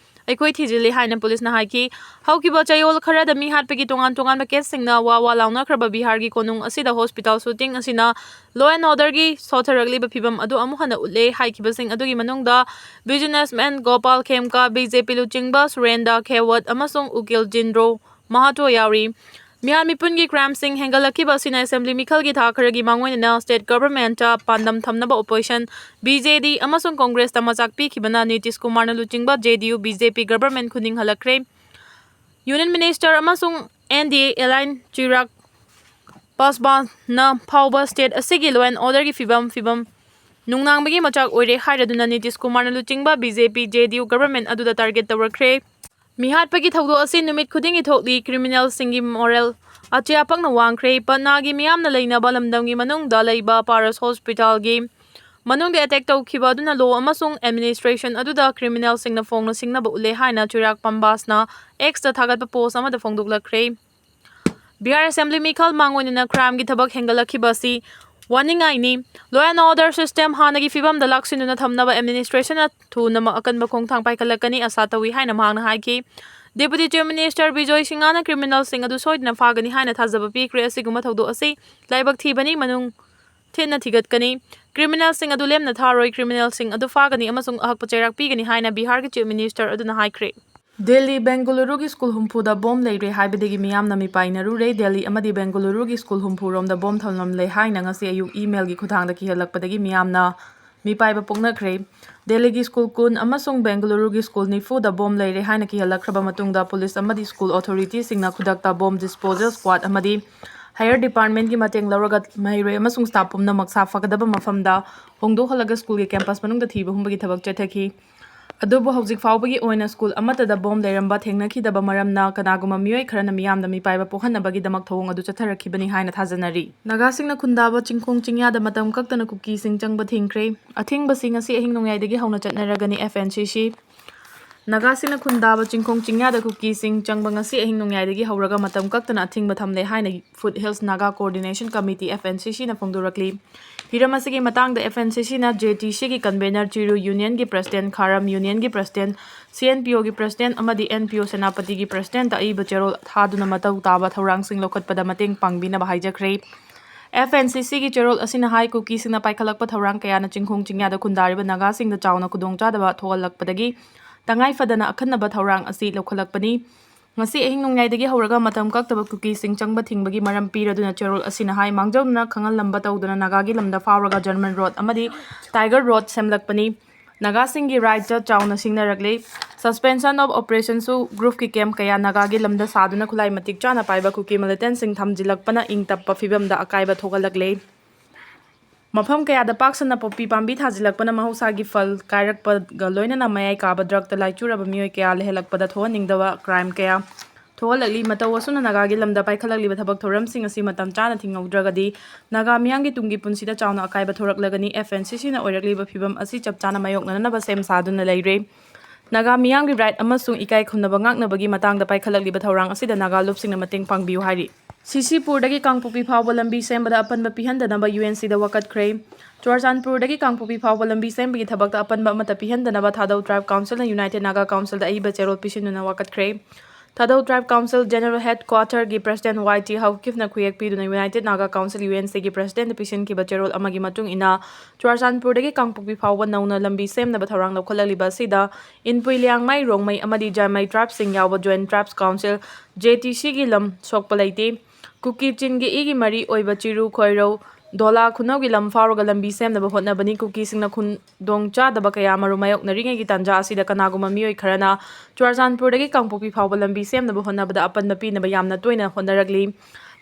ꯑꯩꯈꯣꯏ ꯊꯤꯖꯤꯜꯂꯤ ꯍꯥꯏꯅ ꯄꯨꯂꯤꯁꯅ ꯍꯥꯏꯈꯤ꯫ ꯍꯧꯈꯤꯕ ꯆꯌꯣꯜ ꯈꯔꯗ ꯃꯤ ꯍꯥꯠꯄꯒꯤ ꯇꯣꯉꯥꯟ ꯇꯣꯉꯥꯟꯕ ꯀꯦꯁꯁꯤꯡꯅ ꯋꯥ ꯋꯥ ꯂꯥꯎꯅꯈ꯭ꯔꯕ ꯕꯤꯍꯥꯔꯒꯤ ꯀꯣꯅꯨꯡ ꯑꯁꯤꯗ ꯍꯣꯁꯄꯤꯇꯥꯜ ꯁꯨꯇꯤꯡ ꯑꯁꯤꯅ law and orderꯒꯤ ꯁꯣꯊꯔꯛꯂꯤꯕ ꯐꯤꯚꯝ ꯑꯗꯨ ꯑꯃꯨꯛ ꯍꯟꯅ ꯎꯠꯂꯦ ꯍꯥꯏꯈꯤꯕꯁꯤꯡ ꯑꯗꯨꯒꯤ ꯃꯅꯨꯡꯗ businessman ꯒꯣꯄꯥꯜ ꯈꯦꯝꯀꯥ, BJP ꯂꯨꯆꯤꯡꯕ ꯁꯨꯔꯦꯟꯗ꯭ꯔ ꯈꯦꯋꯠ ꯑꯃꯁꯨꯡ ꯎꯀꯤꯜ ꯖꯤꯟꯗ꯭ꯔꯣ ꯃꯍꯥꯇꯣ ꯌꯥꯎꯔꯤ꯫ ꯃꯤꯍꯥꯠ ꯃꯤꯄꯨꯟꯒꯤ ꯀ꯭ꯔꯥꯏꯝꯁꯤꯡ ꯍꯦꯟꯒꯠꯂꯛꯈꯤꯕ ꯑꯁꯤꯅ ꯑꯦꯁꯦꯝꯕ꯭ꯂꯤ ꯃꯤꯈꯜꯒꯤ ꯊꯥ ꯈꯔꯒꯤ ꯃꯥꯡꯑꯣꯏꯅꯅ ꯁ꯭ꯇꯦꯠ ꯒꯚꯔꯟꯃꯦꯟꯠꯇ ꯄꯥꯟꯗꯝ ꯊꯝꯅꯕ ꯑꯣꯄꯣꯖꯤꯁꯟ BJD ꯑꯃꯁꯨꯡ ꯀꯣꯡꯒ꯭ꯔꯦꯁꯇ ꯃꯆꯥꯛ ꯄꯤꯈꯤꯕꯅ ꯅꯤꯇꯤꯁ ꯀꯨꯃꯥꯔꯅ ꯂꯨꯆꯤꯡꯕ JDU BJP ꯒꯚꯔꯟꯃꯦꯟꯠ ꯈꯨꯅꯤꯡ ꯍꯜꯂꯛꯈ꯭ꯔꯦ꯫ ꯌꯨꯅꯤꯌꯟ ꯃꯤꯅꯤꯁꯇꯔ ꯑꯃꯁꯨꯡ NDA allied ꯆꯤꯔꯥꯒ ꯄꯥꯁꯋꯥꯟꯅ ꯐꯥꯎꯕ ꯁ꯭ꯇꯦꯠ ꯑꯁꯤꯒꯤ law and orderꯒꯤ ꯐꯤꯕꯝ ꯐꯤꯕꯝ ꯅꯨꯡꯅꯥꯡꯕꯒꯤ ꯃꯆꯥꯛ ꯑꯣꯏꯔꯦ ꯍꯥꯏꯔꯗꯨꯅ ꯅꯤꯇꯤꯁ ꯀꯨꯃꯥꯔꯅ ꯂꯨꯆꯤꯡꯕ BJP JDU ꯒꯚꯔꯟꯃꯦꯟꯠ ꯑꯗꯨꯗ ꯇꯥꯔꯒꯦꯠ ꯇꯧꯔꯛꯈ꯭ꯔꯦ꯫ ꯃꯤꯍꯥꯠꯄꯒꯤ ꯊꯧꯗꯣꯛ ꯑꯁꯤ ꯅꯨꯃꯤꯠ ꯈꯨꯗꯤꯡꯒꯤ ꯊꯣꯛꯂꯤ꯫ ꯀ꯭ꯔꯤꯃꯤꯅꯦꯜꯁꯤꯡꯒꯤ ꯃꯣꯔꯦꯜ ꯑꯆꯦ ꯑꯄꯪꯅ ꯋꯥꯡꯈ꯭ꯔꯦ꯫ ꯄꯠꯅꯥꯒꯤ ꯃꯤꯌꯥꯝꯅ ꯂꯩꯅꯕ ꯂꯝꯗꯝꯒꯤ ꯃꯅꯨꯡꯗ ꯂꯩꯕ ꯄꯥꯔꯁ ꯍꯣꯁꯄꯤꯇꯥꯜꯒꯤ ꯃꯅꯨꯡꯗ ꯑꯦꯇꯦꯛ ꯇꯧꯈꯤꯕ ꯑꯗꯨꯅ ꯂꯣ ꯑꯃꯁꯨꯡ ꯑꯦꯗꯃꯤꯅꯤꯁꯇ꯭ꯔꯦꯁꯟ ꯑꯗꯨꯗ ꯀ꯭ꯔꯤꯃꯤꯅꯦꯜꯁꯤꯡꯅ ꯐꯣꯡꯅ ꯁꯤꯡꯅꯕ ꯎꯠꯂꯦ ꯍꯥꯏꯅ ꯆꯤꯔꯥꯒ ꯄꯥꯁꯋꯥꯟꯅ Xꯇ ꯊꯥꯒꯠꯄ ꯄꯣꯁ ꯑꯃꯗ ꯐꯣꯡꯗꯣꯛꯂꯛꯈ꯭ꯔꯦ꯫ ꯕꯤꯍꯥꯔ ꯑꯦꯁꯦꯝꯕ꯭ꯂꯤ ꯃꯤꯈꯜ ꯃꯥꯡꯑꯣꯏꯅꯅ ꯀ꯭ꯔꯥꯏꯝꯒꯤ ꯊꯕꯛ ꯍꯦꯟꯒꯠꯂꯛꯈꯤꯕ ꯑꯁꯤ ꯋꯥꯅꯤꯡꯉꯥꯏꯅꯤ꯫ Law and order system ꯍꯥꯟꯅꯒꯤ ꯐꯤꯕꯝꯗ ꯂꯥꯛꯁꯤꯟꯗꯨꯅ ꯊꯝꯅꯕ ꯑꯦꯗꯃꯤꯅꯤꯁꯇ꯭ꯔꯦꯁꯟꯅ ꯊꯨꯅꯃꯛ ꯑꯀꯟꯕ ꯈꯣꯡꯊꯥꯡ ꯄꯥꯏꯈꯠꯂꯛꯀꯅꯤ ꯑꯁꯥ ꯇꯧꯏ ꯍꯥꯏꯅ ꯃꯍꯥꯛꯅ ꯍꯥꯏꯈꯤ꯫ Deputy Chief Minister ꯕꯤꯖꯣꯏ ꯁꯤꯡꯍꯅ ꯀ꯭ꯔꯤꯃꯤꯅꯦꯜꯁꯤꯡ ꯑꯗꯨ ꯁꯣꯏꯗꯅ ꯐꯥꯒꯅꯤ ꯍꯥꯏꯅ ꯊꯥꯖꯕ ꯄꯤꯈ꯭ꯔꯦ꯫ ꯑꯁꯤꯒꯨꯝꯕ ꯊꯧꯗꯣꯛ ꯑꯁꯤ ꯂꯥꯏꯕꯛ ꯊꯤꯕꯅꯤ, ꯃꯅꯨꯡ ꯊꯤꯟꯅ ꯊꯤꯒꯠꯀꯅꯤ꯫ ꯀ꯭ꯔꯤꯃꯤꯅꯦꯜꯁꯤꯡ ꯑꯗꯨ ꯂꯦꯝꯅ ꯊꯥꯔꯣꯏ꯫ ꯀ꯭ꯔꯤꯃꯤꯅꯦꯜꯁꯤꯡ ꯑꯗꯨ ꯐꯥꯒꯅꯤ ꯑꯃꯁꯨꯡ ꯑꯍꯛꯄ ꯆꯩꯔꯥꯛ ꯄꯤꯒꯅꯤ ꯍꯥꯏꯅ ꯕꯤꯍꯥꯔꯒꯤ ꯆꯤꯐ ꯃꯤꯅꯤꯁꯇꯔ ꯑꯗꯨꯅ ꯍꯥꯏꯈ꯭ꯔꯦ꯫ ꯗꯦꯜꯂꯤ, ꯕꯦꯡꯒꯂꯨꯔꯨꯒꯤ ꯁ꯭ꯀꯨꯜ ꯍꯨꯝꯐꯨꯗ ꯕꯣꯝ ꯂꯩꯔꯦ ꯍꯥꯏꯕꯗꯒꯤ ꯃꯤꯌꯥꯝꯅ ꯃꯤꯄꯥꯏꯅꯔꯨꯔꯦ꯫ ꯗꯦꯜꯂꯤ ꯑꯃꯗꯤ ꯕꯦꯡꯒꯂꯨꯔꯨꯒꯤ ꯁ꯭ꯀꯨꯜ ꯍꯨꯝꯐꯨ ꯔꯣꯝꯗ ꯕꯣꯝ ꯊꯝꯂꯝꯂꯦ ꯍꯥꯏꯅ ꯉꯁꯤ ꯑꯌꯨꯛ ꯏꯃꯦꯜꯒꯤ ꯈꯨꯠꯊꯥꯡꯗ ꯀꯤꯍꯜꯂꯛꯄꯗꯒꯤ ꯃꯤꯌꯥꯝꯅ ꯃꯤꯄꯥꯏꯕ ꯄꯣꯛꯅꯈ꯭ꯔꯦ꯫ ꯗꯦꯜꯂꯤꯒꯤ ꯁ꯭ꯀꯨꯜ ꯀꯨꯟ ꯑꯃꯁꯨꯡ ꯕꯦꯡꯒꯂꯨꯔꯨꯒꯤ ꯁ꯭ꯀꯨꯜ ꯅꯤꯐꯨꯗ ꯕꯣꯝ ꯂꯩꯔꯦ ꯍꯥꯏꯅ ꯀꯤꯍꯜꯂꯛꯈ꯭ꯔꯕ ꯃꯇꯨꯡꯗ ꯄꯨꯂꯤꯁ ꯑꯃꯗꯤ ꯁ꯭ꯀꯨꯜ ꯑꯣꯊꯣꯔꯤꯇꯤꯁꯤꯡꯅ ꯈꯨꯗꯛꯇ ꯕꯣꯝ ꯗꯤꯁꯄꯣꯖꯦꯜ ꯁ꯭ꯀ꯭ꯋꯥꯗ ꯑꯃꯗꯤ ꯍꯥꯌꯔ ꯗꯤꯄꯥꯔꯠꯃꯦꯟꯠꯀꯤ ꯃꯇꯦꯡ ꯂꯧꯔꯒ ꯃꯍꯩꯔꯣꯏ ꯑꯃꯁꯨꯡ ꯁ꯭ꯇꯥꯐ ꯄꯨꯝꯅꯃꯛ ꯁꯥꯐ ꯐꯒꯗꯕ ꯃꯐꯝꯗ ꯍꯣꯡꯗꯣꯛꯍꯜꯂꯒ ꯁ꯭ꯀꯨꯜꯒꯤ ꯀꯦꯝꯄꯁ ꯃꯅꯨꯡꯗ ꯊꯤꯕ ꯍꯨꯝꯕꯒꯤ ꯊꯕꯛ ꯆꯠꯊꯈꯤ꯫ ꯑꯗꯨꯕꯨ ꯍꯧꯖꯤꯛ ꯐꯥꯎꯕꯒꯤ ꯑꯣꯏꯅ ꯁ꯭ꯀꯨꯜ ꯑꯃꯠꯇꯗ ꯕꯣꯝ ꯂꯩꯔꯝꯕ ꯊꯦꯡꯅꯈꯤꯗꯕ ꯃꯔꯝꯅ ꯀꯅꯥꯒꯨꯝꯕ ꯃꯤꯑꯣꯏ ꯈꯔꯅ ꯃꯤꯌꯥꯝꯗ ꯃꯤꯄꯥꯏꯕ ꯄꯣꯛꯍꯟꯅꯕꯒꯤꯗꯃꯛ ꯊꯧꯑꯣꯡ ꯑꯗꯨ ꯆꯠꯊꯔꯛꯈꯤꯕꯅꯤ ꯍꯥꯏꯅ ꯊꯥꯖꯅꯔꯤ꯫ ꯅꯥꯒꯥꯁꯤꯡꯅ ꯈꯨꯟꯗꯥꯕ ꯆꯤꯡꯈꯣꯡ ꯆꯤꯡꯌꯥꯗ ꯃꯇꯝ ꯀꯛꯇꯅ ꯀꯨꯀꯤꯁꯤꯡ ꯆꯪꯕ ꯊꯤꯡꯈ꯭ꯔꯦ꯫ ꯑꯊꯤꯡꯕꯁꯤ ꯉꯁꯤ ꯑꯍꯤꯡ ꯅꯣꯡꯌꯥꯏꯗꯒꯤ ꯍꯧꯅ ꯆꯠꯅꯔꯒꯅꯤ꯫ F N C C ꯅꯥꯒꯥꯁꯤꯡꯅ ꯈꯨꯟꯗꯥꯕ ꯆꯤꯡꯈꯣꯡ ꯆꯤꯡꯌꯥꯗ ꯀꯨꯀꯤꯁꯤꯡ ꯆꯪꯕ ꯉꯁꯤ ꯑꯍꯤꯡ ꯅꯣꯡꯌꯥꯏꯗꯒꯤ ꯍꯧꯔꯒ ꯃꯇꯝ ꯀꯛꯇꯅ ꯑꯊꯤꯡꯕ ꯊꯝꯂꯦ ꯍꯥꯏꯅ Foot Hills Naga Coordination Committee, F N C C ꯅ ꯐꯣꯡꯗꯣꯔꯛꯂꯤ꯫ ꯍꯤꯔꯝ ꯑꯁꯤꯒꯤ ꯃꯇꯥꯡꯗ F N C C ꯅ J T C ꯒꯤ convener ꯆꯤꯔꯨ, Union ꯒꯤ president ꯈꯥꯔꯝ, Union ꯒꯤ president, C N P O ꯒꯤ president ꯑꯃꯗꯤ N P O ꯁꯦꯅꯥꯄꯇꯤꯒꯤ president ꯇ ꯑꯏꯕ ꯆꯦꯔꯣꯜ ꯊꯥꯗꯨꯅ ꯃꯊꯧ ꯇꯥꯕ ꯊꯧꯔꯥꯡꯁꯤꯡ ꯂꯧꯈꯠꯄꯗ ꯃꯇꯦꯡ ꯄꯥꯡꯕꯤꯅꯕ ꯍꯥꯏꯖꯈ꯭ꯔꯦ꯫ F N C C ꯒꯤ ꯆꯦꯔꯣꯜ ꯑꯁꯤꯅ ꯍꯥꯏ, ꯀꯨꯀꯤꯁꯤꯡꯅ ꯄꯥꯏꯈꯠꯂꯛꯄ ꯊꯧꯔꯥꯡ ꯀꯌꯥꯅ ꯆꯤꯡꯈꯣꯡ ꯆꯤꯡꯌꯥꯗ ꯈꯨꯟꯗꯥꯔꯤꯕ ꯅꯥꯒꯥꯁꯤꯡꯗ ꯆꯥꯎꯅ ꯈꯨꯗꯣꯡꯆꯥꯗꯕ ꯊꯣꯛꯍꯜꯂꯛꯄꯗꯒꯤ ꯇꯉꯥꯏ ꯐꯗꯅ ꯑꯈꯟꯅꯕ ꯊꯧꯔꯥꯡ ꯑꯁꯤ ꯂꯧꯈꯠꯂꯛꯄꯅꯤ꯫ ꯉꯁꯤ ꯑꯍꯤꯡ ꯅꯣꯡꯌꯥꯏꯗꯒꯤ ꯍꯧꯔꯒ ꯃꯇꯝ ꯀꯛꯇꯕ ꯀꯨꯀꯤꯁꯤꯡ ꯆꯪꯕ ꯊꯤꯡꯕꯒꯤ ꯃꯔꯝ ꯄꯤꯔꯗꯨꯅ ꯆꯦꯔꯣꯜ ꯑꯁꯤꯅ ꯍꯥꯏ, ꯃꯥꯡꯖꯧꯅꯅ ꯈꯪꯍꯜꯂꯝꯕ ꯇꯧꯗꯅ ꯅꯥꯒꯥꯒꯤ ꯂꯝꯗ ꯐꯥꯎꯔꯒ German Road ꯑꯃꯗꯤ Tiger Road ꯁꯦꯝꯂꯛꯄꯅꯤ꯫ ꯅꯥꯒꯥꯁꯤꯡꯒꯤ right ꯇ ꯆꯥꯎꯅ ꯁꯤꯡꯅꯔꯛꯂꯤ꯫ Suspension of Operation ꯁꯨ group ꯀꯤ camp ꯀꯌꯥ ꯅꯥꯒꯥꯒꯤ ꯂꯝꯗ ꯁꯥꯗꯨꯅ ꯈꯨꯠꯂꯥꯏ ꯃꯇꯤꯛ ꯆꯥꯅ ꯄꯥꯏꯕ ꯀꯨꯀꯤ militant ꯁꯤꯡ ꯊꯝꯖꯤꯜꯂꯛꯄꯅ ꯏꯪ ꯇꯞꯄ ꯐꯤꯕꯝꯗ ꯑꯀꯥꯏꯕ ꯊꯣꯛꯍꯜꯂꯛꯂꯦ꯫ ꯃꯐꯝ ꯀꯌꯥꯗ ꯄꯥꯛ ꯁꯟꯅ ꯄꯣꯄꯤ ꯄꯥꯝꯕꯤ ꯊꯥꯖꯤꯜꯂꯛꯄꯅ ꯃꯍꯧꯁꯥꯒꯤ ꯐꯜ ꯀꯥꯏꯔꯛꯄꯒ ꯂꯣꯏꯅꯅ ꯃꯌꯥꯏ ꯀꯥꯕ drug ꯇ ꯂꯥꯏꯆꯨꯔꯕ ꯃꯤꯑꯣꯏ ꯀꯌꯥ ꯂꯩꯍꯜꯂꯛꯄꯗ ꯊꯣꯛꯍꯟꯅꯤꯡꯗꯕ crime ꯀꯌꯥ ꯊꯣꯛꯍꯜꯂꯛꯂꯤ꯫ ꯃꯇꯧ ꯑꯁꯨꯝꯅ ꯅꯥꯒꯥꯒꯤ ꯂꯝꯗ ꯄꯥꯏꯈꯠꯂꯛꯂꯤꯕ ꯊꯕꯛ ꯊꯧꯔꯝꯁꯤꯡ ꯑꯁꯤ ꯃꯇꯝ ꯆꯥꯅ ꯊꯤꯡꯍꯧꯗ꯭ꯔꯒꯗꯤ ꯅꯥꯒꯥ ꯃꯤꯌꯥꯝꯒꯤ ꯇꯨꯡꯒꯤ ꯄꯨꯟꯁꯤꯗ ꯆꯥꯎꯅ ꯑꯀꯥꯏꯕ ꯊꯣꯔꯛꯂꯒꯅꯤ꯫ F N C C ꯅ ꯑꯣꯏꯔꯛꯂꯤꯕ ꯐꯤꯕꯝ ꯑꯁꯤ ꯆꯞ ꯆꯥꯅ ꯃꯥꯌꯣꯛꯅꯅꯕ ꯁꯦꯝ ꯁꯥꯗꯨꯅ ꯂꯩꯔꯦ꯫ ꯅꯥꯒꯥ ꯃꯤꯌꯥꯝꯒꯤ right ꯑꯃꯁꯨꯡ ꯏꯀꯥꯏ ꯈꯨꯝꯅꯕ ꯉꯥꯛꯅꯕꯒꯤ ꯃꯇꯥꯡꯗ ꯄꯥꯏꯈꯠꯂꯛꯂꯤꯕ ꯊꯧꯔꯥꯡ ꯑꯁꯤꯗ ꯅꯥꯒꯥ ꯂꯨꯞꯁꯤꯡꯅ ꯃꯇꯦꯡ ꯄꯥꯡꯕꯤꯌꯨ ꯍꯥꯏꯔꯤ꯫ ꯁꯤꯁꯤꯄꯨꯔꯗꯒꯤ ꯀꯥꯡꯄꯣꯛꯄꯤ ꯐꯥꯎꯕ ꯂꯝꯕꯤ ꯁꯦꯝꯕꯗ ꯑꯄꯟꯕ ꯄꯤꯍꯟꯗꯅꯕ U N C ꯗ ꯋꯥꯀꯠꯈ꯭ꯔꯦ꯫ ꯆꯨꯔꯆꯥꯟꯄꯨꯔꯗꯒꯤ ꯀꯥꯡꯄꯣꯛꯄꯤ ꯐꯥꯎꯕ ꯂꯝꯕꯤ ꯁꯦꯝꯕꯒꯤ ꯊꯕꯛꯇ ꯑꯄꯟꯕ ꯑꯃꯠꯇ ꯄꯤꯍꯟꯗꯅꯕ ꯊꯥꯗꯧ Tribe Council ꯅ United Naga Council ꯗ ꯑꯏꯕ ꯆꯦꯔꯣꯜ ꯄꯤꯁꯤꯟꯗꯨꯅ ꯋꯥꯀꯠꯈ꯭ꯔꯦ꯫ ꯊꯥꯗꯧ Tribe Council General Headquarter ꯒꯤ President Y T Haokip ꯅ ꯈꯨꯌꯦꯛ ꯄꯤꯗꯨꯅ United Naga Council, U N C ꯒꯤ President ꯗ ꯄꯤꯁꯤꯟꯈꯤꯕ ꯆꯦꯔꯣꯜ ꯑꯃꯒꯤ ꯃꯇꯨꯡ ꯏꯟꯅ, ꯆꯨꯔꯆꯥꯟꯄꯨꯔꯗꯒꯤ ꯀꯥꯡꯄꯣꯛꯄꯤ ꯐꯥꯎꯕ ꯅꯧꯅ ꯂꯝꯕꯤ ꯁꯦꯝꯅꯕ ꯊꯧꯔꯥꯡ ꯂꯧꯈꯠꯂꯛꯂꯤꯕ ꯑꯁꯤꯗ ꯏꯟꯄꯨꯏ, ꯂꯤꯌꯥꯡꯃꯩ, ꯔꯣꯡꯃꯩ ꯑꯃꯗꯤ ꯖꯥꯏꯃꯩ Tribe ꯁꯤꯡ ꯌꯥꯎꯕ Joint Tribes Council, J T C ꯒꯤ ꯂꯝ ꯁꯣꯛꯄ ꯂꯩꯇꯦ꯫ ꯀꯨꯀꯤ ꯆꯤꯟꯒꯤ ꯏꯒꯤ ꯃꯔꯤ ꯑꯣꯏꯕ ꯆꯤꯔꯨ, ꯈꯣꯏꯔꯧ, ꯗꯣꯂꯥ ꯈꯨꯅꯧꯒꯤ ꯂꯝ ꯐꯥꯎꯔꯒ ꯂꯝꯕꯤ ꯁꯦꯝꯅꯕ ꯍꯣꯠꯅꯕꯅꯤ꯫ ꯀꯨꯀꯤꯁꯤꯡꯅ ꯈꯨꯗꯣꯡꯆꯥꯗꯕ ꯀꯌꯥ ꯑꯃꯔꯣꯝ ꯃꯥꯌꯣꯛꯅꯔꯤꯉꯩꯒꯤ ꯇꯥꯟꯖꯥ ꯑꯁꯤꯗ ꯀꯅꯥꯒꯨꯝꯕ ꯃꯤꯑꯣꯏ ꯈꯔꯅ ꯆꯨꯔꯆꯥꯟꯄꯨꯔꯗꯒꯤ ꯀꯥꯡꯄꯣꯛꯄꯤ ꯐꯥꯎꯕ ꯂꯝꯕꯤ ꯁꯦꯝꯅꯕ ꯍꯣꯠꯅꯕꯗ ꯑꯄꯟꯕ ꯄꯤꯅꯕ ꯌꯥꯝꯅ ꯇꯣꯏꯅ ꯍꯣꯠꯅꯔꯛꯂꯤ꯫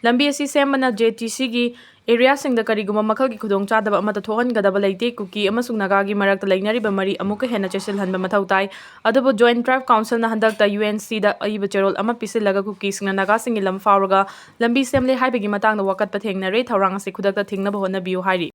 ꯂꯝꯕꯤ ꯑꯁꯤ ꯁꯦꯝꯕꯅ ꯖꯦ ꯇꯤ ꯁꯤꯒꯤ ꯑꯦꯔꯤꯌꯥꯁꯤꯡꯗ ꯀꯔꯤꯒꯨꯝꯕ ꯃꯈꯜꯒꯤ ꯈꯨꯗꯣꯡꯆꯥꯗꯕ ꯑꯃꯠꯇ ꯊꯣꯛꯍꯟꯒꯗꯕ ꯂꯩꯇꯦ꯫ ꯀꯨꯀꯤ ꯑꯃꯁꯨꯡ ꯅꯥꯒꯥꯒꯤ ꯃꯔꯛꯇ ꯂꯩꯅꯔꯤꯕ ꯃꯔꯤ ꯑꯃꯨꯛꯀ ꯍꯦꯟꯅ ꯆꯦꯠꯁꯤꯜꯍꯟꯕ ꯃꯊꯧ ꯇꯥꯏ꯫ ꯑꯗꯨꯕꯨ ꯖꯣꯏꯟꯠ ꯇ꯭ꯔꯥꯏꯕ ꯀꯥꯎꯟꯁꯤꯜꯅ ꯍꯟꯗꯛꯇ ꯌꯨ ꯑꯦꯟ ꯁꯤꯗ ꯑꯏꯕ ꯆꯦꯔꯣꯜ ꯑꯃ ꯄꯤꯁꯤꯜꯂꯒ ꯀꯨꯀꯤꯁꯤꯡꯅ ꯅꯥꯒꯥꯁꯤꯡꯒꯤ ꯂꯝ ꯐꯥꯎꯔꯒ ꯂꯝꯕꯤ ꯁꯦꯝꯂꯦ ꯍꯥꯏꯕꯒꯤ ꯃꯇꯥꯡꯗ ꯋꯥꯀꯠꯄ ꯊꯦꯡꯅꯔꯦ꯫ ꯊꯧꯔꯥꯡ ꯑꯁꯤ ꯈꯨꯗꯛꯇ ꯊꯤꯡꯅꯕ ꯍꯣꯠꯅꯕꯤꯌꯨ ꯍꯥꯏꯔꯤ꯫